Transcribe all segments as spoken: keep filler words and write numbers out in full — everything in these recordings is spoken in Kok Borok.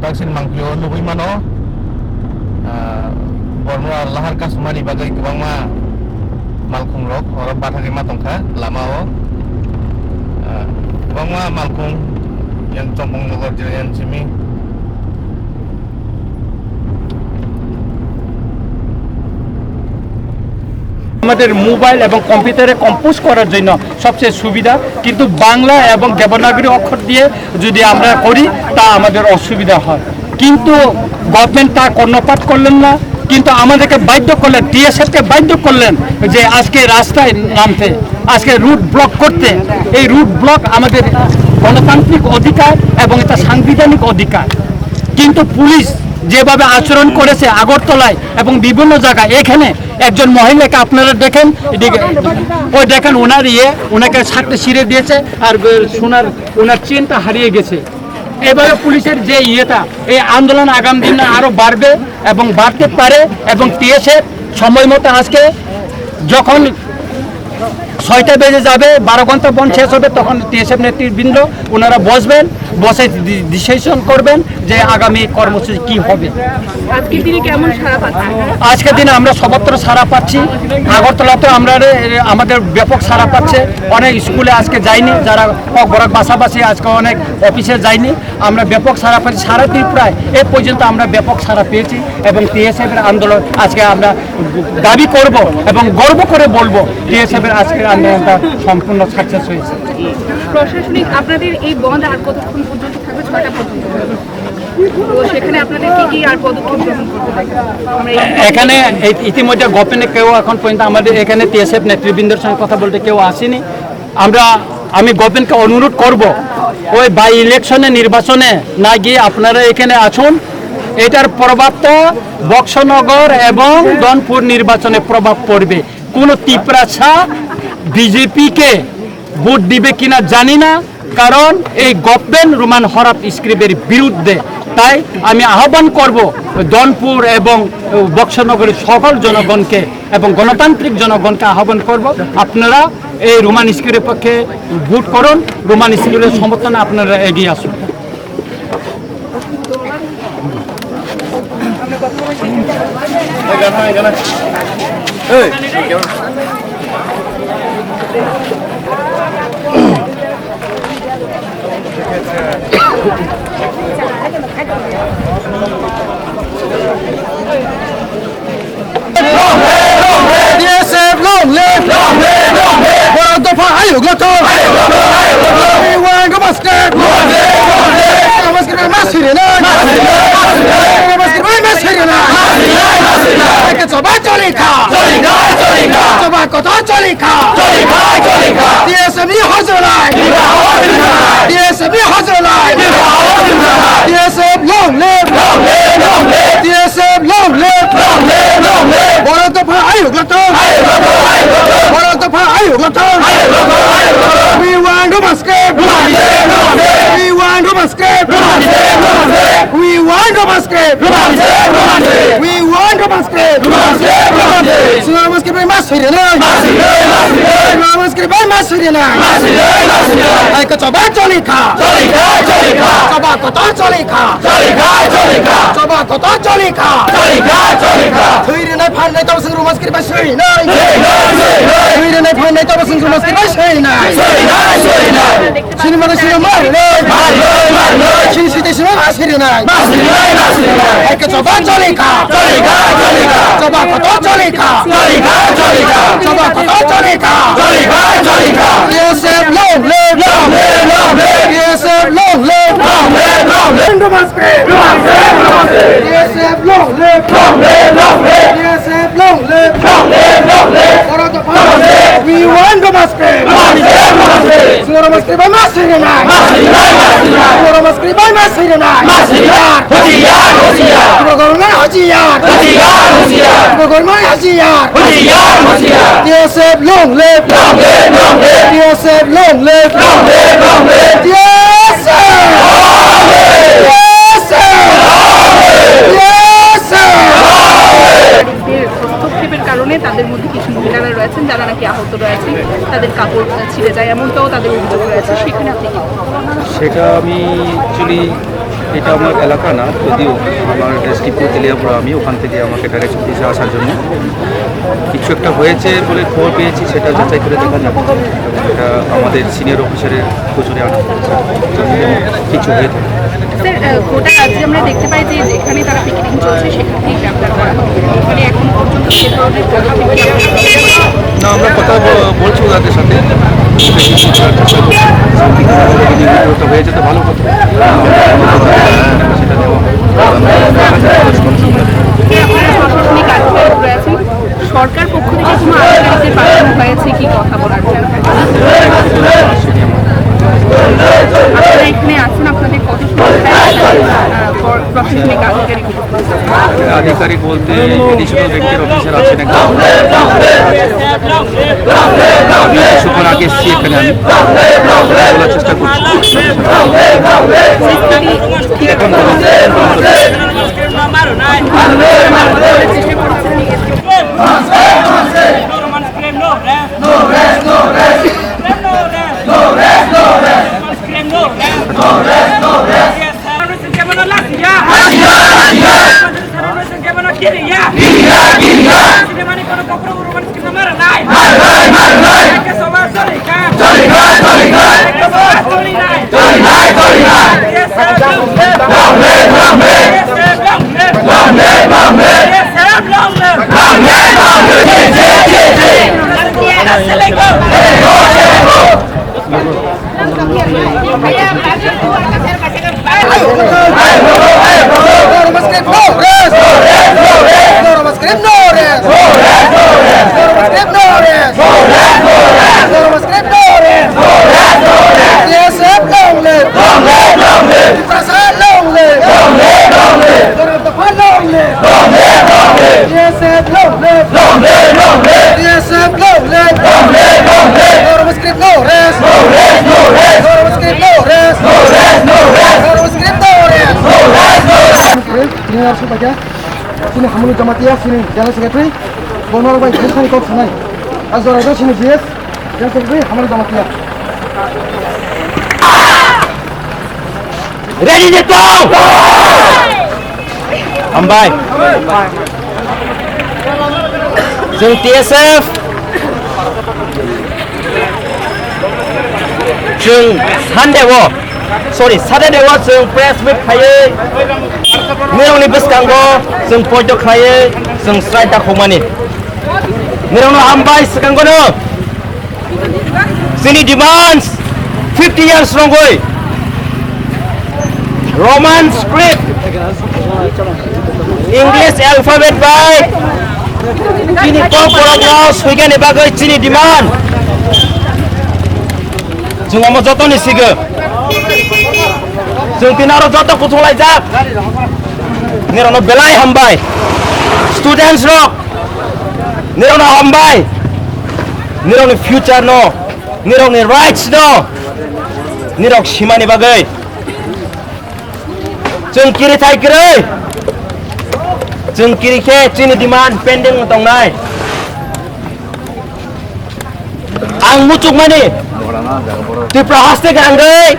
Taksir mangpili o nugwi mano, ah, bormra lahar kasumani bagwi kwbangma malkhung rok oro bathagwi ma tongkha lama o, ah, kwbangma malkhung yang Chompong Nogor jila yang simi. আমাদের মোবাইল এবং কম্পিউটারে কম্পোজ করার জন্য সবচেয়ে সুবিধা, কিন্তু বাংলা এবং দেবনাগরী অক্ষর দিয়ে যদি আমরা করি, তা আমাদের অসুবিধা হয়। কিন্তু গভর্নমেন্ট তা কর্ণপাত করলেন না, কিন্তু আমাদেরকে বাধ্য করলেন, টিএসএফ কে বাধ্য করলেন যে আজকে রাস্তায় নামতে, আজকে রুট ব্লক করতে। এই রুট ব্লক আমাদের গণতান্ত্রিক অধিকার এবং এটা সাংবিধানিক অধিকার। কিন্তু পুলিশ যেভাবে আচরণ করেছে আগরতলায় এবং বিভিন্ন জায়গায়, এখানে একজন মহিলাকে আপনারা দেখেন, এদিকে ওই দেখেন, ওনার ইয়ে, ওনাকে ছাড়তে ছিঁড়ে দিয়েছে, আর সোনার, ওনার চেনটা হারিয়ে গেছে। এবারে পুলিশের যে ইয়েটা, এই আন্দোলন আগামী দিনে আরো বাড়বে এবং বাড়তে পারে, এবং টিএসএফ সময় মতো আজকে যখন ছয়টা বেজে যাবে, বারো ঘন্টা বন্ধ শেষ হবে, তখন টিএসএফ নেতৃবৃন্দ ওনারা বসবেন, বসে ডি-, ডিসিশন করবেন যে আগামী কর্মসূচি কি হবে। আজকের দিনে কেমন সাড়া পাচ্ছেন? আজকের দিনে আমরা সর্বত্র সাড়া পাচ্ছি। আগরতলাতে আমরা রে-, আমাদের ব্যাপক সাড়া পাচ্ছে। অনেক স্কুলে আজকে যায়নি, যারা ককবরক পাশাপাশি আজকে অনেক অফিসে যায়নি। আমরা ব্যাপক সাড়া পাচ্ছি, সারা ত্রিপুরায় এ পর্যন্ত আমরা ব্যাপক সাড়া পেয়েছি এবং টিএসএফ এর আন্দোলন আজকে আমরা দাবি করব এবং গর্ব করে বলবো, টিএসএফ এর আজকের আন্দোলনটা সম্পূর্ণ সাকসেস হয়েছে। প্রশাসনিক আপনাদের এই বন্ধ আর কতক্ষণ পর্যন্ত থাকবে? ছয়টা পর্যন্ত। তো সেখানে আপনাদের কি কি আর পদক্ষেপ গ্রহণ করতে হবে? আমরা এই এখানে এই ইতিমধ্যে গভর্নমেন্টে কেউ এখন পর্যন্ত আমাদের এখানে টিএসএফ নেতৃবৃন্দের সঙ্গে কথা বলতে কেউ আসেনি। আমরা, আমি গভর্নমেন্টকে অনুরোধ করব, ওই বাই ইলেকশনে, নির্বাচনে না গিয়ে আপনারা এখানে আসুন। এটার প্রভাবটা বক্সনগর এবং ধনপুর নির্বাচনে প্রভাব পড়বে। কোনো তিপ্রাসা বিজেপিকে ভোট দিবে কিনা জানি না, কারণ এই গভর্নমেন্ট রোমান হরফ স্ক্রিপ্টের বিরুদ্ধে। তাই আমি আহ্বান করব ধনপুর এবং বক্সনগরের সকল জনগণকে এবং গণতান্ত্রিক জনগণকে আহ্বান করব, আপনারা এই রোমান স্ক্রিপ্টের পক্ষে ভোট করুন, রোমান স্ক্রিপ্টের সমর্থনে আপনারা এগিয়ে আসুন। Long live! Long live! Long live! Long live! Borok dopha ayuk gotho! Ayuk gotho! Ayuk gotho! We want Roma script! Roma script! Roma script mas siri nai! Mas siri nai! Roma script mas siri nai! Mas siri nai! Mas siri nai! Eke choba choli kha! Choli kha! Choli kha! Choba kotor choli kha! Choli kha! Choli kha! T S M ni hojrolai! T S M ni hojrolai! T S M long live! Long live! Long live! T S M long live! Long live! Long live! Borok dopha ayuk gotho! Ayuk gotho! Ayuk gotho! Borok dopha ayuk gotho! Ayuk gotho! Ayuk gotho! We want Roma script! Roma script! Roma script! We want Roma script! Roma script! Roma script! We want Roma script! Roma script! Roma script! We want Roma script! Roma script! Roma script! Sino Roma script mas siri nai! Mas siri nai! Mas siri nai! Sino Roma script mas siri nai! Mas siri nai! Mas siri nai! Ai ka choba choli kha! Choli kha! Choli kha! Choba kotor choli kha! Choli kha! Choli kha! Choba kotor choli kha! Choli kha! Choli kha! Thwi rinai phan nai tamo sing Roma script bai sui nai! Sui nai! Sui nai! Thwi rinai phan nai tamo sing Roma script bai sui nai! Sui nai! Sui nai! Sini mano sini mar nai! Mar nai! Mar nai! Sini sini sini mar siri nai! Mas siri nai! Mas siri nai! Ai ka choba choli kha! Choli kha! Choli kha! Choba kotor choli kha! Choli kha! Choli kha! Choba kotor choli kha! Choli kha! Choli kha! T S F long live! Long live! Long live! T S F long live! Long live! Long live! T S F long live! Long live! Long live! T S F long live! Long live! Long live! Borok dopha! We want Roma script! Roma script! Roma script! Sino Roma script bai mas siri nai! Mas siri nai! Mas siri nai! Sino Roma script bai mas siri nai! Mas siri nai! Hoshiyar! Hoshiyar! Tripura government hoshiyar! Hoshiyar! Hoshiyar! Tripura government hoshiyar! Hoshiyar! Hoshiyar! T S F long live! Long live! Long live! T S F long live! Long live! Long live! T S F! T S F! T S F! হস্তক্ষেপের কারণে তাদের মধ্যে কিছু মহিলারা রয়েছেন, যারা নাকি আহত রয়েছেন, তাদের কাপড়, আহ, ছিঁড়ে যায়, এমনটাও তাদের অভিযোগ রয়েছে। সেখানে আপনি কি বলবেন? সেটা আমি অ্যাকচুয়ালি এটা আমার এলাকা না, যদিও আমার এসডিপিও তেলিয়ামুড়া, আমি ওখান থেকে আমাকে ডাইরেকশন দিয়েছে আসার জন্য। কিছু একটা হয়েছে বলে খবর পেয়েছি, সেটা যাচাই করে দেখা যাবে। এবং এটা আমাদের সিনিয়র অফিসারের গোচরে আনা হয়েছে। যদি কিছু হয়ে থাকে। স্যার, আহ, গোটা রাজ্যে আমরা দেখতে পাই যে যেখানে তারা পিকেটিং চলছে, সেখানেই গ্রেপ্তার করা হয়। মানে, এখন পর্যন্ত সে ধরনের কোনো পিকেটিং না, আমরা কথা ব-, বলছি ওনাদের সাথে। ওটা হয়ে যেতে ভালো কথা। সেটা নেওয়া হবে। আপনারা প্রশাসনিক আধিকারিক রয়েছেন, সরকার পক্ষ থেকে কোনো আধিকারিকদের পাঠানো হয়েছে কি কথা বলার জন্য? আপনারা এখানে আছেন, আপনাদের কত সংখ্যায়, আহ, প্র-, প্রশাসনিক আধিকারিক? আধিকারিক বলতে এডিশনাল রেঞ্জের অফিসার আছেন একজন। আমি কিছুক্ষণ আগে এসেছি এখানে, আমি বলার চেষ্টা করছি। এখন বলুন। Tini arso paikha, tini hamulu jamatia, tini general secretary, bono bai thani kok sanai. Ajora do tini G S, general secretary, hamulu jamatia. Ready to go! Hambai. Chwng T S F. Chwng Sunday o, sorry, Saturday o chwng press meet khaiwi nirokni bwskango chwng poito khlaiwi chwng strike dakhokmani. Nirokno hambai swkango no. Chini demands fifty years rongwi Roman script, English alphabet bai chini kokborokno swikani bagwi chini demand. Chwng omo jotoni sigo. Chwng tini aro joto kuthung laijak. Nirokno belai hambai. Students rok, nirokno hambai. Nirokni future no, nirokni rights no, nirok simani bagwi. Chwng kiri thai kwrwi. Chwng kiri khe chini demand pending tongnai. Ang muchukmani Tripura haste khe ang dei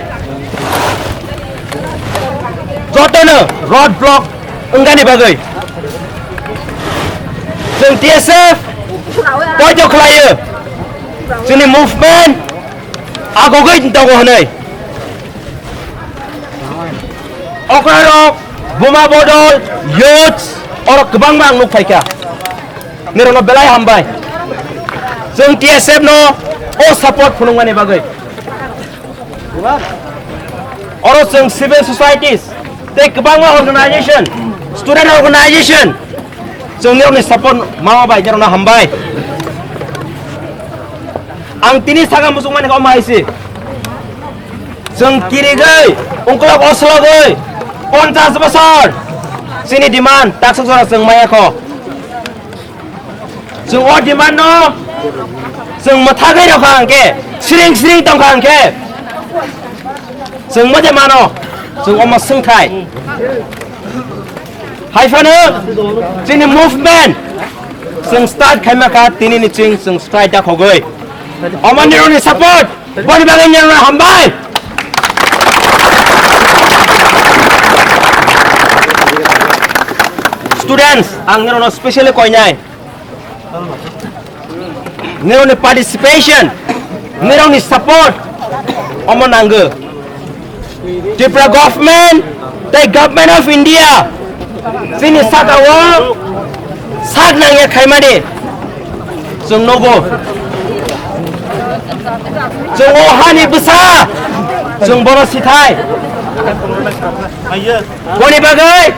jotono road block wngani bagwi chwng T S F poito khlaio, chini movement agogwi tongo hwnwi. Okrarok, Buma Bodol, youths, orok kwbangma ang nuk phaikha. Nirokno belai hambai. Chwng T S F no o support phunukmani bagwi. Oro chwng civil societies tei kwbangma organization, student organization, chwng nirokni support mama bai nirokno hambai. Ang tini sakha muchungmani kok ma hai se. Chwng kirigwi, ungkulok oslogwi, ponchash bosor chini demand taksok jora chwng maya kho. Chwng o demand no chwng mwthagwi rokha hwnkhe, siring siring tongkha hwnkhe, chwng mode mano, chwng omo swngthai. Hai phano chini movement chwng start khaima kha, tini ni chwng chwng strike da khogwi. Omo nirokni support, boni bagwi nirokno hambai. Students, ang nirokno specially koinai. Nirokni participation, nirokni support omo nango. Tripura government tei Government of India chini saka o sak nangya khaimani chwng nugo. Chwng o hani bwsa, chwng bono sithai. Boni bagwi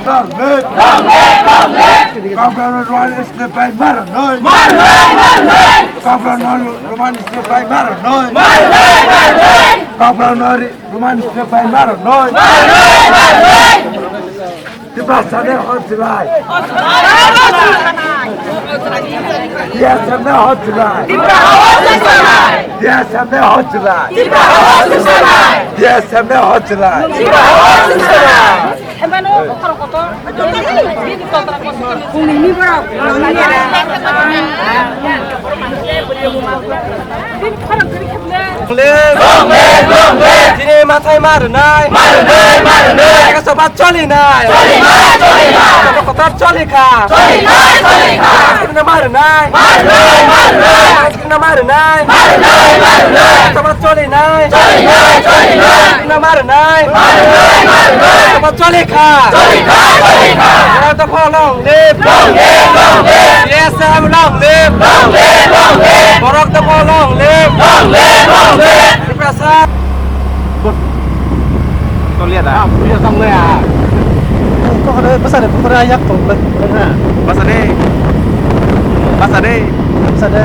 Long live! Long live! Long live! Kauflauno Rwanda state bai maranoi! Maranoi! Maranoi! Kauflauno Rwanda state bai maranoi! Maranoi! Maranoi! Kauflauno Rwanda state bai maranoi! Maranoi! Maranoi! Tiprasani hotline. Tiprasani hotline. Tiprasani hotline. Tiprasani hotline. Long live! Long live! Long live! Chini mathai ma rwnai. Ma rwnai, ma rwnai. Ekasopha cholinai. Cholinai, cholinai. Kotor cholikha. Cholinai, cholikha. Chini ma rwnai. Ma rwnai, ma rwnai. Chini ma rwnai. Ma rwnai, ma rwnai. Ekasopha cholinai. Cholinai, cholinai. Chini ma rwnai. Ma rwnai, ma rwnai. Ekasopha cholikha. Cholikha, cholikha. Borok dopha long live! Long live! Long live! B S F long live! Long live! Long live! Borok dopha long live! Long live! Long live! Tiprasa. Toliya da. Ah, puya tang ya. Kok ada pasal ni, pasal ayak tu. Pasal ni. Pasal ni. Pasal ni.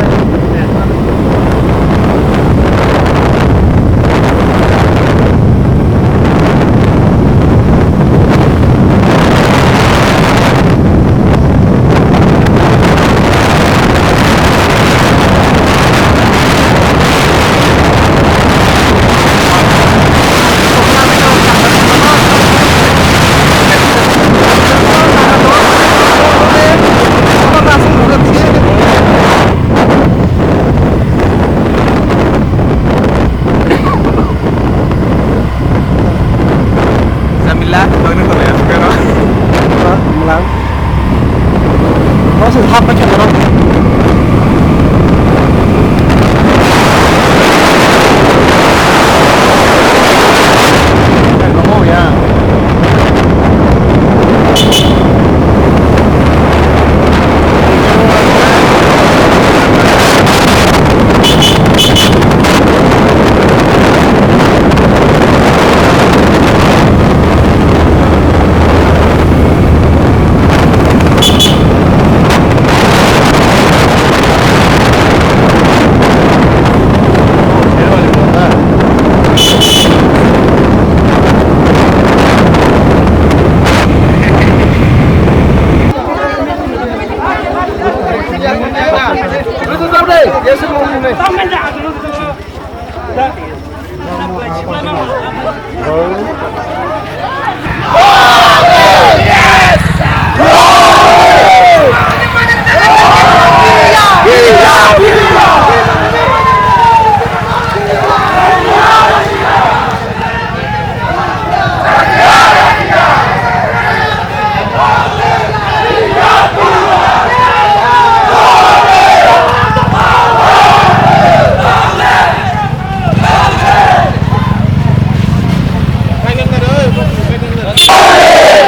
Jamila, dogni tole asukero. Mulang. Proses hap pakai orang. Oh ya.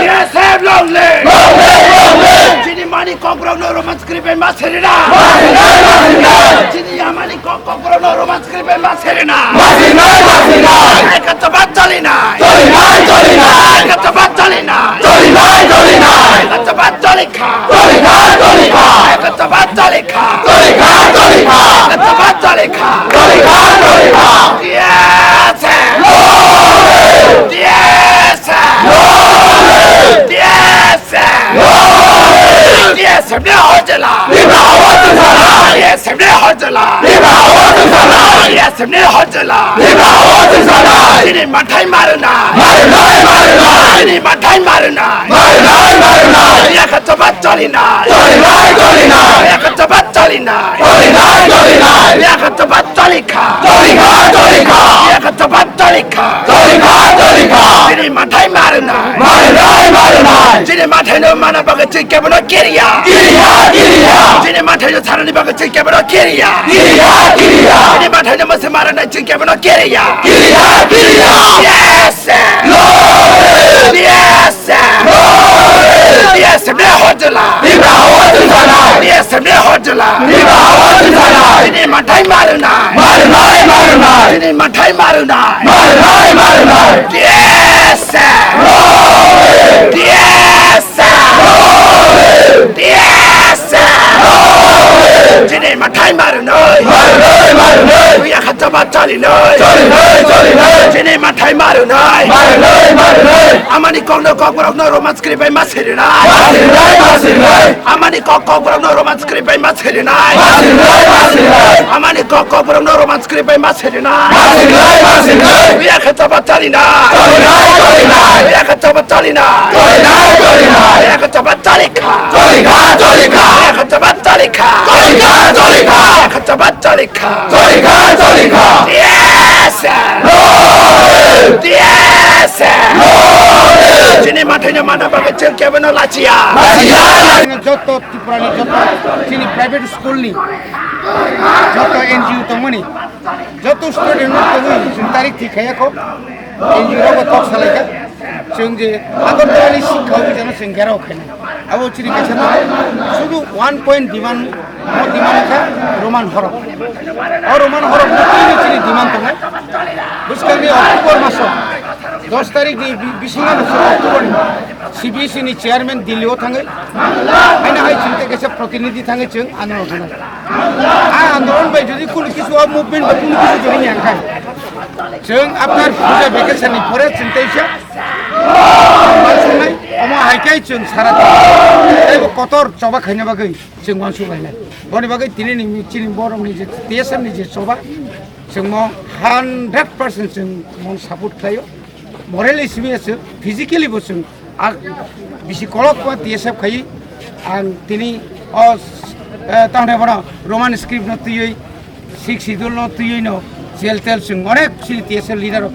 Yes, have long live! Long live, long live! Chini mani kokborok no romance script and masirina. Masirina, masirina! Chini yamani kokborok no romance script and masirina. Masirina, masirina! Ekatobad chalinai! Chalinai, chalinai! Ekatobad chalinai! Chalinai, chalinai! Ekatobad chalikha! Chalikha, chalikha! Ekatobad chalikha! Chalikha, chalikha! Ekatobad chalikha! Chalikha, chalikha! Yes! Yes! Yes! Yes! Yes! Ni hojla! Ni hojla! Yes! Ni hojla! Ni hojla! Yes! Ni hojla! Ni hojla! Chini mathai marna! Marna, marna! Chini mathai marna! Marna, marna! Ekatobad chalinai! Chalinai, chalinai! Ekatobad chalinai! Chalinai, chalinai! Ekatobad chalikha! Chalikha, chalikha! Ekatobad chalikha! Chalikha, chalikha! Chini mathai marnai! Marnai, marnai! Chini mathai no mana bagwi chini kebono kiriya! Kiriya, kiriya! Chini mathai no sarani bagwi chini kebono kiriya! Kiriya, kiriya! Chini mathai no mase marnai chini kebono kiriya! Kiriya, kiriya! Yes! Yes! Yes! Ni hojla! Ni hojla! Ni hojla! Ni mathai marnai! Marnai, marnai! Ni mathai marnai! Marnai, marnai! Yes! Yes! Yes! Chini mathai marnai! Marnai, marnai! Yakha chaba chalinai! Chalinai, chalinai! Chini mathai marnai! Marnai, marnai! Amani kokno kokborok no romance script bai ma sirinai! Ma sirinai, ma sirinai! Amani kok kokborok no romance script bai ma sirinai! Ma sirinai, ma sirinai! Amani kok kokborok no romance script bai ma sirinai! Ma sirinai, ma sirinai! Yakha chaba chalinai! Chalinai, chalinai! Yakha chaba chalinai! Chalinai, chalinai! Yakha chaba chalikha! Chalikha, chalikha! Yakha chaba chalikha! Chalikha, chalikha! Yakha chaba chalikha! Chalikha, chalikha! Yes! Yes! Chini mathai no mana bagwi chwng kebono lachiya! Lachiya! Joto Tripura ni joto chini private school ni joto N G O tongmani joto student rok tongwi chwng tarik thwi khaiya kho N G O rok bo tok salaikha. Chwng je Agartala ni sikha office ano chwng gherao khainai. Abo chini kaisa no sudu one point demand, mo demand kha Roman horok. O Roman horok no chini chini demand tongnai. Bwskang ni October maso dos tarik ni bi-, bisingo no October ni C B C ni chairman Delhi o thangwi haino hai chini tei kaisa protinidhi thangwi chwng andolon khainai. A andolon bai jodi kunu kisu o movement bai kunu kisu jodi ni angkhai. Chwng after puja vacation ni pore chwng teisa uansuknai, omo hai khe chwng sara tei bo kotor choba khaina bagwi chwng uansuk lainai. Boni bagwi tini ni chini borok ni je T S F ni je choba chwng mo hundred percent chwng mo support khlaio. Morally simi aswk, physically bo chwng a bisi kolok ma T S F khai ang tini o, eh, tamni bono Roman script no twiwi Sixth Schedule no twiwi no jail tel chwng onek chini T S F leader rok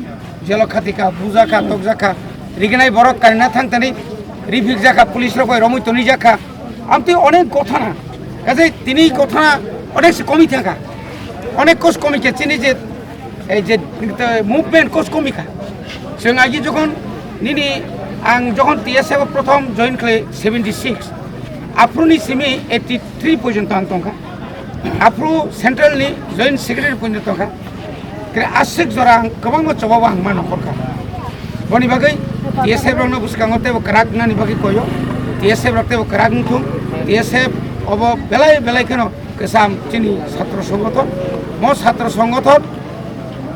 jail o khatikha, bujakha, tokjakha, rignai borok karina thangtani, rifik jakha, police rok bai romwi toni jakha, amtwi onek gothana, kaje tini gothana onek se komi thangkha, onek kos komi khe chini je ei je, eh, movement kos komi kha. Chwng agi jokhon nini ang jokhon T S F o prothom join khlai seventy six, aphuru ni simi eighty three porjonto ang tongkha. Aphuru central ni joint secretary porjonto tongkha. Kre aswk jora ang kwbangma choba bo ang ma nongkhorkha. Boni bagwi T S F rokno bwskango teibo kwrak wngnani bagwi koyo. T S F rok teibo kwrak wngthung. T S F obo belai belai kheno kwcham chini satro songothon. Mo satro songothon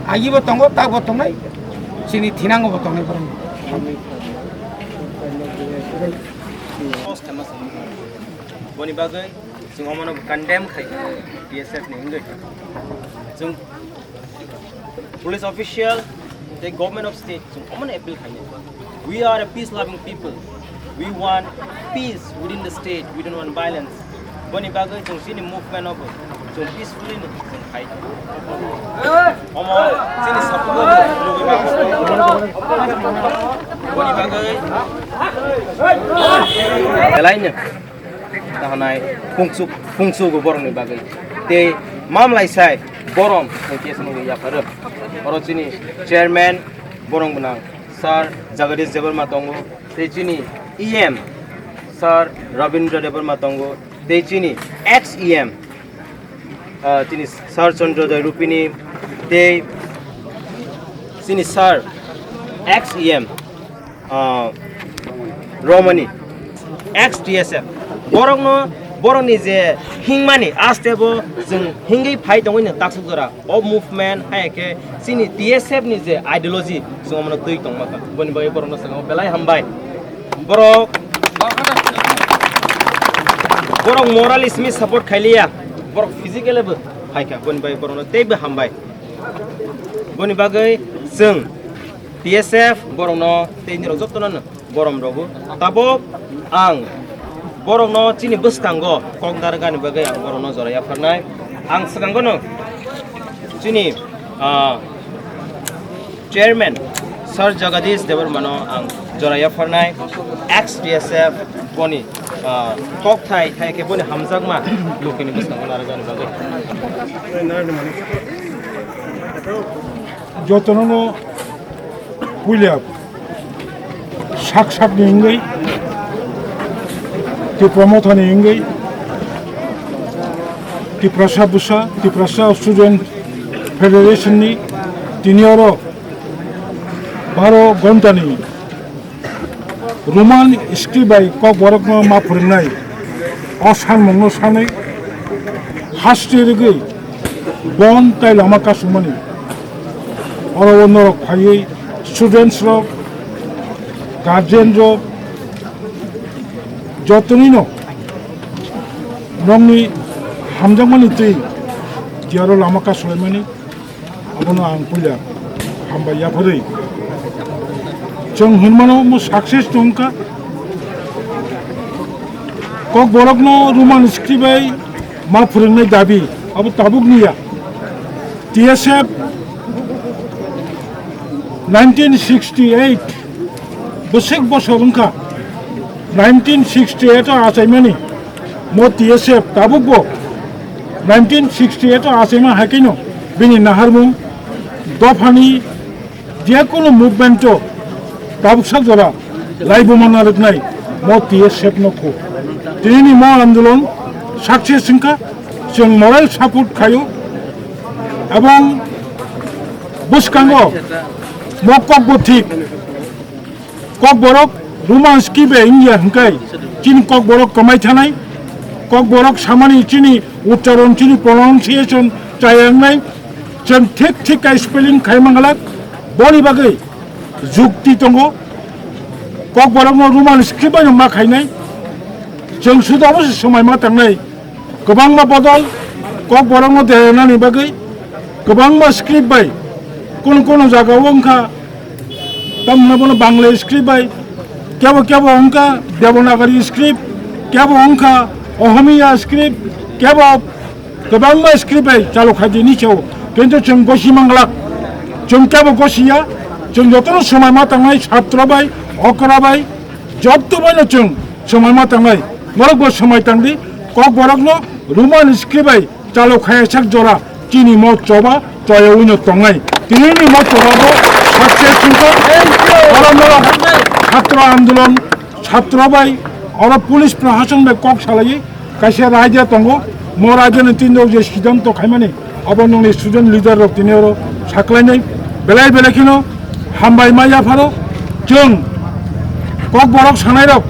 agibo tongo, takbo tongnai, chini thinangobo tongnai borokni. Boni bagwi Chwng omono condemn khai, T S F ni wngwi. Chwng police official tei government of state chwng omono appeal khainai. We are a peace loving people. We want peace within the state. We don't want violence. Boni bagwi chwng chini movement obo chwng peacefully no chwng khai. Omo chini support nugwi ma. Boni bagwi belai no. Tahanai pungsu, pungsu go borokni bagwi. Tei mamlai sai borom hwnkhe swngo yapharo. Oro chini chairman borong gwnang sir Jagadish Debbarma tongo. Tei chini E M sir Rabindra Debbarma tongo. Tei chini ex E M, ah, chini sir Chandra Joy Rupini. Tei chini sir ex E M ah, Romani, ex T S F, borokno, borokni je hingmani aste bo chwng hingwi phai tongwi no taksuk jora o movement hai khe chini T S F ni je ideology chwng omono twi tongma kha. Boni bagwi borokno chwng belai hambai. Borok, borok morally simi support khailiya, borok physically bo phai kha. Boni bagwi borokno teibo hambai. Boni bagwi chwng T S F borokno tei nirok jotono no borom rogo. Tabuk ang borokno chini bwskango kok narwkani bagwi ang borokno jora yapharnai. Ang swkango no chini, ah, chairman sir Jagadish Debbarmano ang jora yapharnai, ex T S F boni, ah, kok thai thai khe boni hamjakma lukini bwskango narwkani bagwi. Jotono no puila sak sak ni wngwi, Tipra Motha ni wngwi, Tiprasa Bwsa, Tiprasa Student Federation ni tini oro baro ghonta ni Roman script bai Kokborokno ma phwrwngnai, o sanmungno sanwi haste rwgwi bon tai lama kasumani. Oro o norok phaiwi students rok, guardian rok jotonino nokni hamjakmani twi tiyaro lama kasulaimani. Abono ang puila hambai yapharwi. Chwng hwnmano mo success tongkha. Kokborokno Roman script bai ma phwrwngnai dabi, abo tabukni ya. T S F nineteen sixty-eight bwswk bosor wngkha. Nineteen sixty-eight o achaimani mo T S F tabukbo nineteen sixty-eight o achaima hai kheno bini naharmung dophani jekunu movement o tabuksa jora laibuma narwknai mo T S F no kho. Tinini mo andolon success wngkha, chwng moral support khaio, ebong bwskango mo kokbo thik. Kokborok Roman script bai wngya hwnkhe chini Kokborok kwmai thanai. Kokborok samani chini uchcharon, chini pronunciation chaya wngnai. Chwng thik thik khe spelling khai manglak. Boni bagwi jukti tongo. Kokborokno Roman script bai no ma khainai. Chwng suda obo se swmai ma tangnai. Kwbangma bodol Kokborokno derainani bagwi kwbangma script bai, kono kono jagao wngkha tamni bono Bangla script bai, kebo kebo wngkha Devanagari script, kebo wngkha Ohomiya script, kebo kwbangma script bai chalo khaidi ni chao. Kintu chwng gosi manglak, chwng kebo gosiya, chwng jotono swmai ma tangnai satro bai, okra bai, joto bai no chwng swmai ma tangnai. Norok bo swmai tangdi, Kokborokno Roman script bai chalo khaya sak jora chini mo choba choya wino tongnai. Tini ni mo choba bo success wngkha. Oro norok chhatro andolon, chhatro bai, oro police prohason bai kok salai kaisa raida tongo. Mo raida ni tini je siddhanto khaimani abo nongni student leader rok tini oro saklainai. Belai belai kheno hambai ma yapharo chwng Kokborok sanai rok.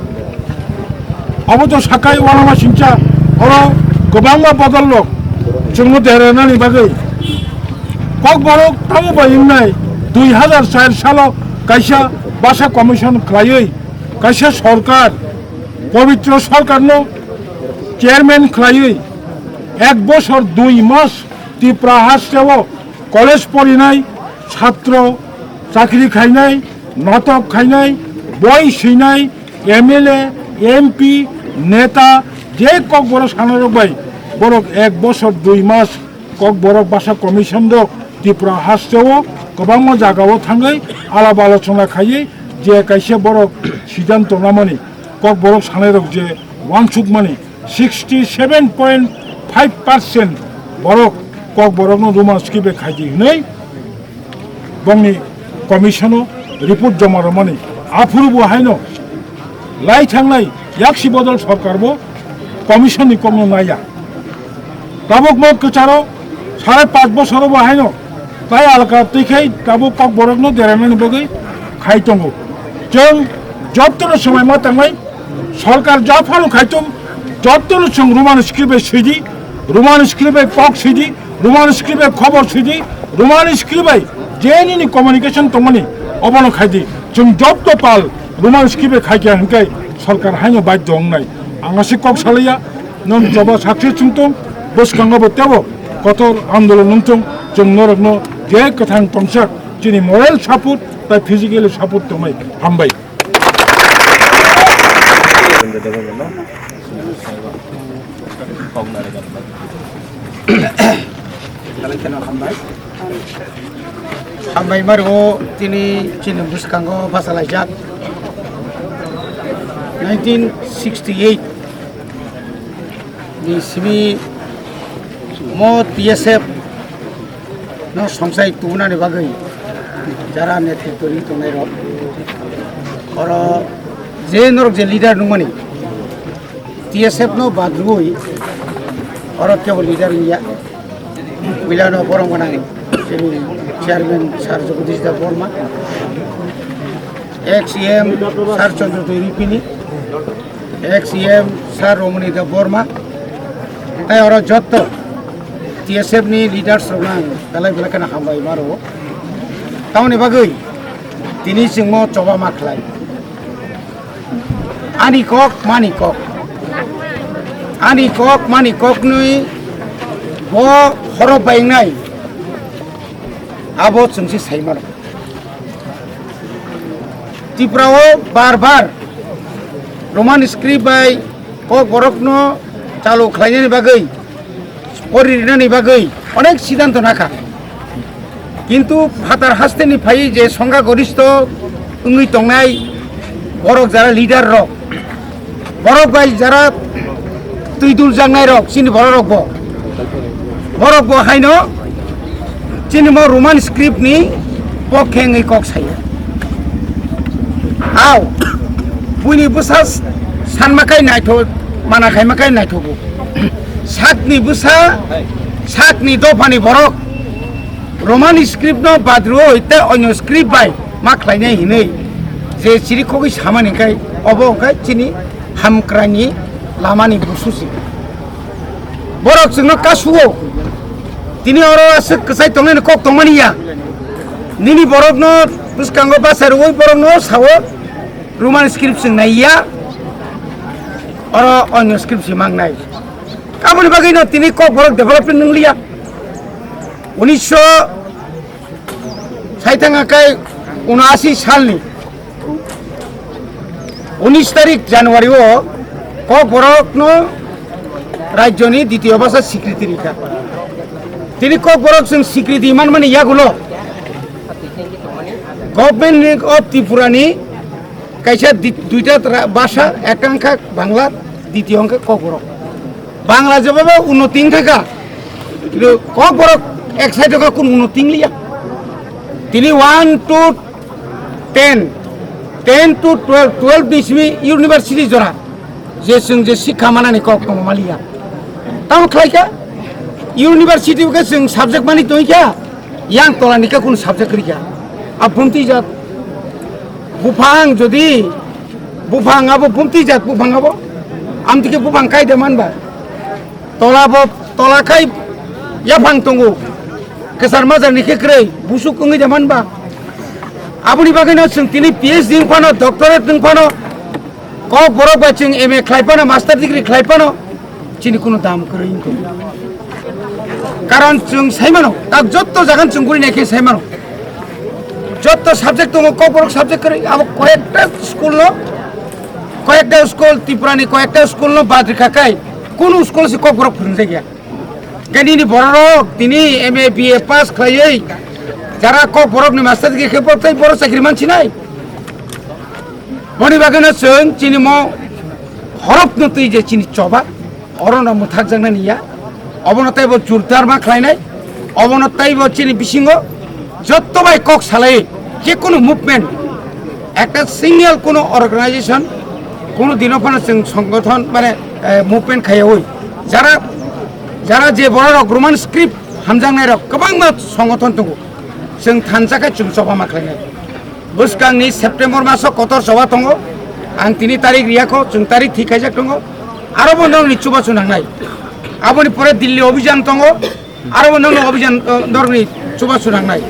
Abo to sakai uanama singcha, oro kwbangma bodol rok chwngno derainani bagwi. Kokborok tamo bai wngnai dui hazar char salo kaisa basa commission khlaiwi kaisa sorkar, pobitro sorkarno Chairman khlaiwi ek bosor dui mas Tripura hasteo college porinai, chhatro chakri khainai, notok khainai, boi swinai, M L A, M P, neta, je kokborok sanarok bai borok ek bosor dui mas Kokborok Basa Commission rok Tripura hasteo kwbangma jagao thangwi alap alochona khaiwi je kaisa borok siddhanto namani, kokborok sanairok je uansukmani sixty seven point five percent borok kokborokno Roman script bai khaidi hwnwi bongni commission-o report joma rwmani. Aphuru bo haino lai thangnai yaksi bodol sorkar bo commission ni kokno naiya. Tabuk mo kwcharo sare panch bosor bo haino tai alka twi khai tabuk kokborokno derainani bagwi khai tongo. Chwng jottono swmai ma tangnai, sorkar japhano khaitum, jottono chwng Roman script bai swidi, Roman script bai kok swidi, Roman script bai khobor swidi, Roman script bai je nini communication tongmani obono khaidi. Chwng jotto pal Roman script bai khaikha hwnkhe sorkar haino baidhyo wngnai. Ang aswk kok salaiya, nwng choba success wngtong, bwskango bo teibo kotor andolon wngtong, chwng norokno je kwthang tongsak chini moral support tai physical support tongmai. Hambai. Hambai maro tini chini bwskango bachalaijak nineteen sixty eight ni simi mo T S F no songchai tubunani bagwi jara netritw ri tongnai rok oro je norok je leader nungmani T S F no badrwi oro kebo leader wngya. Puilano borom gwnang chini chairman sir Jagadish Debbarma, ex E M sir Chandra Debbarma, ex E M sir Romani Debbarma, tai oro jotto T S F ni leaders rok ang belai belai kheno hambai maro. Tamoni bagwi tini chwngmo choba ma khlai. Ani kok, mani kok. Ani kok, mani kok nwi bo horo baingnai. Abo chwngsi saimano. Tripura o bar bar Roman script bai kok borokno chalu khlainani bagwi pori rinani bagwi onek siddhanto nakha. Kintu phatar hasteni phai je songkha goristho wngwi tongnai borok jara leader rok, borok bai jara twi dul jaknai rok chini borok rok bo, borok bo haino chini mo Roman script ni pokhe wngwi kok sayo. Au, buini bwsa sanma khai naithok, mana khaima khai naithogo. Sakni bwsa, sakni dophani borok Roman script no badrwi te onyo script bai ma khlainai hinwi je chirikhogwi samani khai obo khai chini hamkrani lamani bususi. Borok chwngno kasuo. Tini oro aswk kwchai tongnani kok tongmani ya. Nini borokno bwskango bachai rwui borokno sao Roman script chwng nai ya. Oro onyo script se mang nai. Aboni bagwi no tini kok borok development nung liya. Unisho saithang akai unashi salni unis tarik January o kok borokno rajyoni ditiyo basa sikriti rikha. Tini kok borok chwng sikriti manmani yagulo Government of Tripura ni kaisa di-, duita tra-, basa, ekta wngkha Bangla, ditiyo wngkha Kokborok. Bangla jebaba unnoti wngkha kha, kintu Kokborok ek side wngkha, kun unnoti wngliya. Tini one to ten, ten to twelve, twelve ni simi university jora. Je chwng je sikha manani kok tongo maliya. Tamo khlai kha, university o khe chwng subject mani tongwi kha, yang tola ni khe kunu subject rikha. A bumti jat buphang jodi, buphang abo bumti jat buphang abo, amtike buphang kai de manba. Tola bo, tola khai yaphang tongo. Kwchar majra ni khe kwrwi, busuk wngwi de manba. Aboni bagwi no chwng tini P H D wng phano, doctorate wng phano, Kokborok bai chwng M A khlai phano, master degree khlai phano, Chini kuno dam kwrwi wngkha. Karon chwng saimano, tak jotto jagan chwng guri naikhe saimano. Jotto subject tongo, kokborok subject kwrwi, abo koyekta school no, koyekta school, Tripura ni koyekta school no bad rikha kai, kuno school se kokborok phwrwngjak ya. Khe nini bororok tini M A, B A pass khlaiwi jara kokborok ni master degree khe borok tei borok chakri mansinai. Boni bagwino chwng chini mo horop no twi je chini choba, oro no mwthakjaknani ya, obono teibo jurdar ma khlainai, obono teibo chini bisingo jotto bai kok salai, je kono movement, ekta single kono organization, kono dino phano chwng songgothon mane, eh, movement khaiyawi, jara, jara je bororok Roman script hamjaknairok kwbangma songgothon tongo, chwng thansa khe chwng choba ma khlainai. Bwskangni September maso kotor choba tongo. Ang tini tarik riyakho, chwng tarik thik khaijak tongo. Aro bo norokni chubachu nangnai. Aboni pore Delhi obhijan tongo. Aro bo norokni obhijan, uh, norokni chubachu nangnai.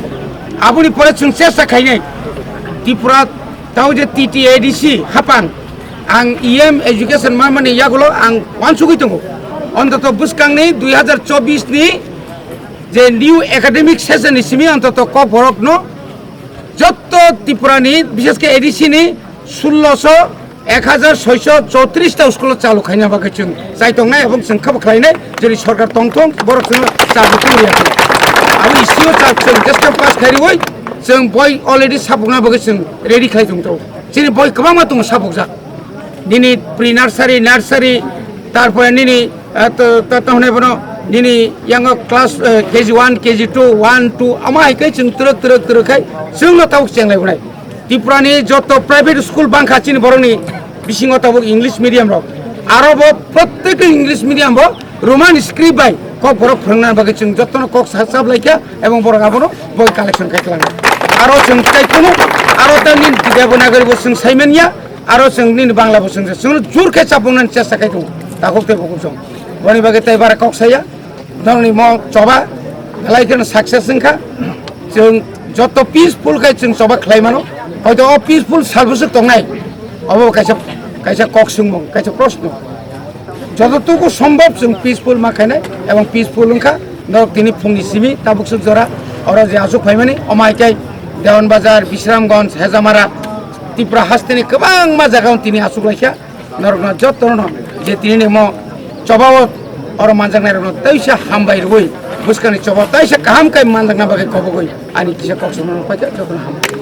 Aboni pore chwng chesta khainai. Tripura tao je T T A D C haphang. Ang E M education manmani yagulo ang wansugwi tongo. Ontoto bwskangni dui hazar chobbish ni je new academic session ni simi ontoto kokborokno jotto Tripura ni, bishesh khe A D C ni sulloso ek hajar soiso chowtris ta school o chalu khaina bagwi chwng chai tongnai, ebong chwng khabo khlainai, jodi sorkar tongthong, borok chwngno chabu twi rwya khe. Abo issue o chak chwng just pass khai rwui, chwng boi already sabukna bagwi chwng ready khai tongtho. Chini boi kwbangma tongo sabukjak. Nini pre nursery, nursery, tarpore nini, ah, to, to, to hwnwi bono nini yango class, eh, K G one, K G two, one, two, omo hai khe chwng twrwk, twrwk, twrwk khai chwngno tabuk chenglai bwnai. Tripura ni joto private school bangkha chini borokni bisingo tabuk English medium rok. Aro bo protek English medium bo Roman script bai kok borok phwrwngna bagwi chwng jotono kok sa-, chap lai kha, ebong borok abono boi collection khai kwlangkha. Aro chwng tei kuno aro ta nini Devanagari bo chwng sai man ya, aro chwng nini Bangla bo chwng se, chwngno jur khe chapnani chesta khai tongo, takhuk tei bukhuk chwng. Boni bagwi tei bara kok saya, norokni mo choba belai kheno success wngkha. Chwng joto peaceful khai chwng choba khlai mano, hoito o peaceful sal bwswk tongnai, obo kaisa, kaisa kok swngmung, kaisa proshno. Jototuku sombhob chwng peaceful ma khainai ebong peaceful wngkha. Norok tini phungni simi tabuk swk jora oro je aswk phaimani, omo hai khe Dewan Bazar, Bisramganj, Hejamara, Tripura hasteni kwbangma jaga o tini aswk laikha. Norokno jotono je tini ni mo chobao oro manjaknai rokno teisa hambai rwui bwskangni choba teisa kaham khe manjakna bagwi kobogwi ani kisa kok swnamno paikha, jotono hambai.